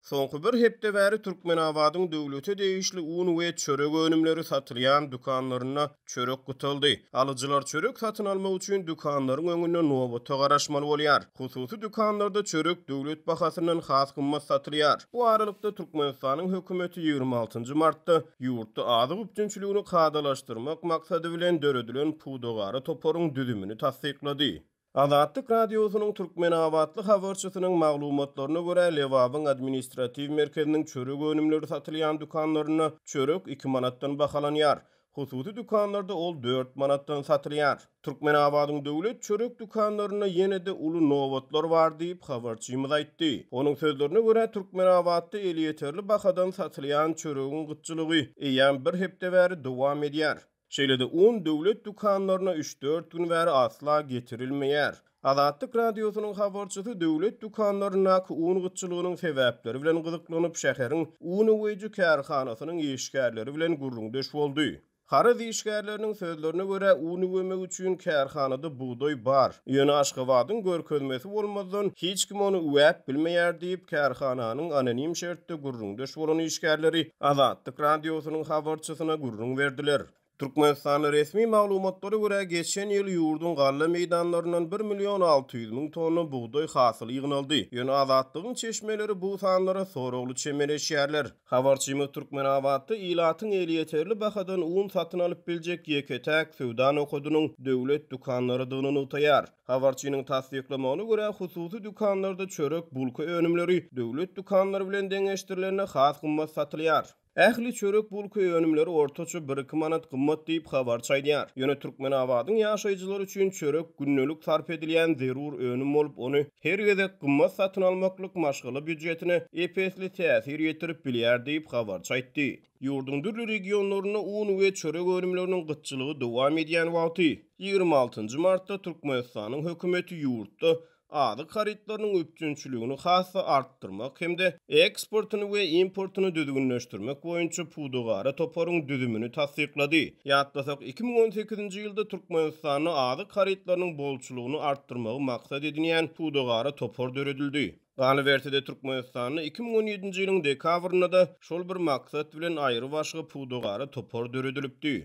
Soňky bir hepde bäri Türkmenabadyň döwlete degişli un we çörek önümleri satylýan dükanlarynda çörek gytaldy. Alyjylar çörek satyn almak üçin dükanlaryň öňünde nobata garaşmaly bolýar. Hususy dükanlarda çörek döwlet bahasyndan has gymmat satylýar. Bu aralykda, Türkmenistanyň hökümeti 26 martda ýurtda azyk üpjünçiligini kadalaşdyrmak maksady bilen döredilen pudagara toparyň düzümini tassyklady. Azatlyk Radiosynyň türkmenabatly habarçysynyň maglumatlaryna görä, Lebabyň administratiw merkeziniň çörek önümleri satylýan dükanlarynda çörek iki manatdan bahalanýar. Hususy dükanlarda ol dört manatdan satylýar. Türkmenabadyň döwlet çörek dükanlarynda ýene-de uly nobatlar bar diýip, habarçymyz aýtdy. Onuň sözlerine görä, Türkmenabatda elýeterli bahadan satylýan çöregiň gytçylygy eýýäm bir hepde bäri dowam edýär. Şeýle-de un döwlet dükanlaryna üç-dört gün bäri asla getirilmeýär. Azatlyk Radiosynyň habarçysy döwlet dükanlaryndaky un gytçylygynyň sebäpleri bilen gyzyklanyp, şäheriň un üweýji kärhanasynyň işgärleri bilen gürrüňdeş boldy. Haryt işgärleriniň sözlerine görä, un üwemek üçin kärhanada bugdaý bar. Ýöne Aşgabadyň görkezmesi bolmazdan, hiç kim ony üwäp bilmeýär diýip, kärhananyň anonim şertde gürrüňdeş bolan işgärleri Azatlyk Radiosynyň habarçysyna gürrüň berdiler. Türkmenistanda resmi maglumatlara görä, geçen ýyl ýurduň galla meýdanlaryndan bir million 600 müň tonna bugdaý hasyly ýygnaldy. Ýöne Azatlygyň çeşmeleri bu sanlara soragly çemeleşýärler. Habarçymyz Türkmenabatda ilatyň elýeterli bahadan un satyn alyp biljek ýeke-täk söwda nokadynyň döwlet dükanlarydygyny nygtaýar. Habarçynyň tassyklamagyna görä, hususy dükanlarda çörek, bulka önümleri döwlet dükanlary bilen deňeşdirilende has gymmat satylýar. Ähli çörek-bulka önümleri ortaça bir-iki manat gymmat diýip, habarçy aýdýar. Ýöne Türkmenabadyň ýaşaýjylary üçin çörek gündelik sarp edilýän zerur önüm bolup, ony her gezek gymmat satyn almaklyk maşgala býujetine ep-esli täsir ýetirip bilýär diýip, habarçy aýtdy. Ýurduň dürli regionlarynda un we çörek önümleriniň gytçylygy dowam edýän wagty, 26 martda Türkmenistanyň hökümeti ýurtda azyk harytlarynyň üpjünçiligini has-da artdyrmak hem-de eksportyny we importyny düzgünleşdirmek boýunça pudagara toparyň düzümini tassyklady. Ýatlasak, 2018-nji ýylda Türkmenistanda azyk harytlarynyň bolçulygyny artdyrmagy maksat edinýän pudagara topar döredildi. Galyberse-de, Türkmenistanda 2017-nji ýylyň dekabrynda-da şol bir maksat bilen aýrybaşga pudagara topar döredilipdi.